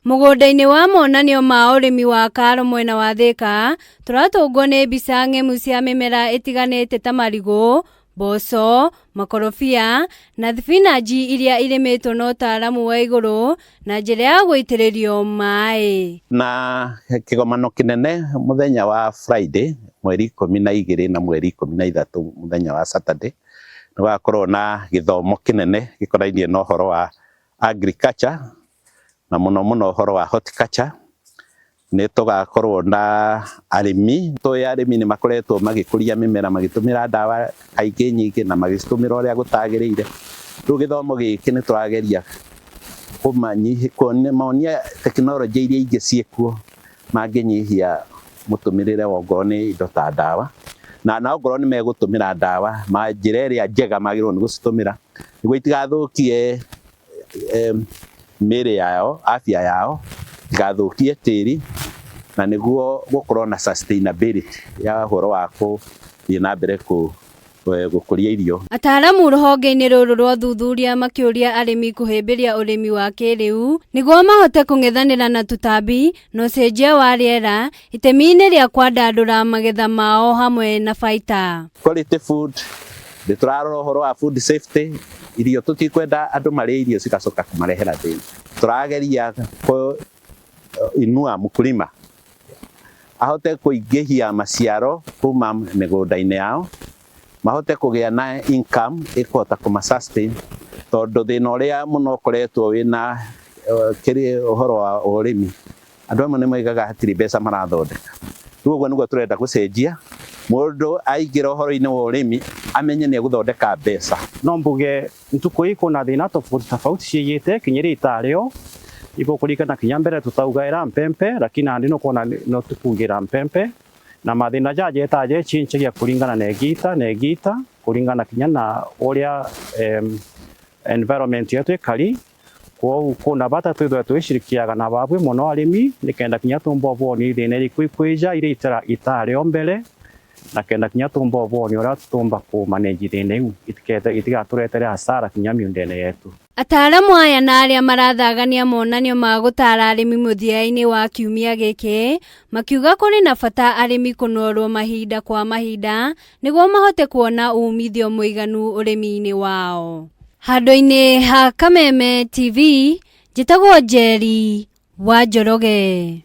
Mũgũnda-inĩ wa monanio ma ũrĩmi wa Karo mwena wa Thĩka, tũratũngwo nĩ mbica ng'emu cia mĩmera ĩtiganĩte ta marigũ, mboco, makorobia na thibinanji iria irĩmĩtwo na ũtaaramu wa igũrũ na njĩra ya gũitĩrĩrio maĩ. Na kĩgomano kĩnene mũthenya wa Friday mweri 12 na mweri 13 mũthenya wa Saturday nĩ gũgakorwo na gĩthomo kĩnene gĩkonainie na ũhoro wa agriculture na mũno mũno ũhoro wa horticulture. Nĩ tũgakorwo na arĩmi, tũĩ arĩmi nĩ makoretwo magĩkũria mĩmera magĩtũmĩra ndawa kaingĩ nyingĩ na magĩcitũmĩra ũrĩa gũtagĩrĩire. Rĩu gĩthomo gĩkĩ nĩ tũrageria kũmonia tekinoronjĩ iria ingĩ ciĩkuo mangĩnyihia mũtũmĩrĩre wa ongorwo nĩ indo ta ndawa, na ongorwo nĩ megũtũmĩra ndawa ma njĩra ĩrĩa njega magĩrĩirwo nĩ gũcitũmĩra nĩguo itigathũkie mĩĩrĩ yao, afya yao, itigathũkie tĩri, na nĩguo gũkorwo na sustainability ya ũhoro wa gũthiĩ na mbere gũkũria irio. Ataaramu rũhonge-inĩ rũrũ rwa ũthuthuria makĩũria arĩmi kũhĩmbĩria ũrĩmi wa kĩrĩu nĩguo mahote kũng'ethanĩra na tũtambi na ũcenjia wa rĩera itemi-inĩ rĩa kwandandũra magetha mao hamwe na baita. Quality food, nĩ tũrarora ũhoro wa food safety, irio tũtikwenda andũ marĩe irio cigacoka kũmarehera thĩna. Tũrageria inua mkulima ahote kũingĩhia maciaro kuma mĩgũnda-inĩ yao, mahote kũgĩa na income ĩkũhota kũma sustain, tondũ thĩna ũrĩa mũno ũkoretwo wĩna kĩrĩ ũhoro wa ũrĩmi, andũ amwe nĩ moigaga hatirĩ mbeca marathondeka. Rĩu ũguo nĩguo tũrenda gũcenjia, mũndũ aingĩra ũhoro-inĩ wa ũrĩmi amenye nĩ egũthondeka mbeca. No mbuge ntuku ii kwina thina tofauti tofauti ciigite kinya iria itario igukurikana kinya mbere tutaugaira mpempe, lakini andi nukwona no tukugira mpempe na mathina jaje chinchagia kuringana na egita na egita kuringana kinya na uria environment yetu ikari. Kwoguo kuna bata twithwe twicirikiaga na babwe muno arimi nikenda kinya tumba obwoni thina iriku ikwija iria itario mbere, na kenda kinya tumba obwoni uria tumba ku manage thina iu itigaturetere hasara kinya miundene yetu. Ataaramu aya na arĩa marathagania monanio ma gũtara arĩmi mũthia-inĩ wa kiumia gĩkĩ makiuga kũrĩ na bata arĩmi kũnorwo mahinda kwa mahinda nĩguo mahote kuona umithio mũiganu ũrĩmi-inĩ wao. Handũ-inĩ ha Kameme TV, njĩtagwo Njeri wa Njoroge.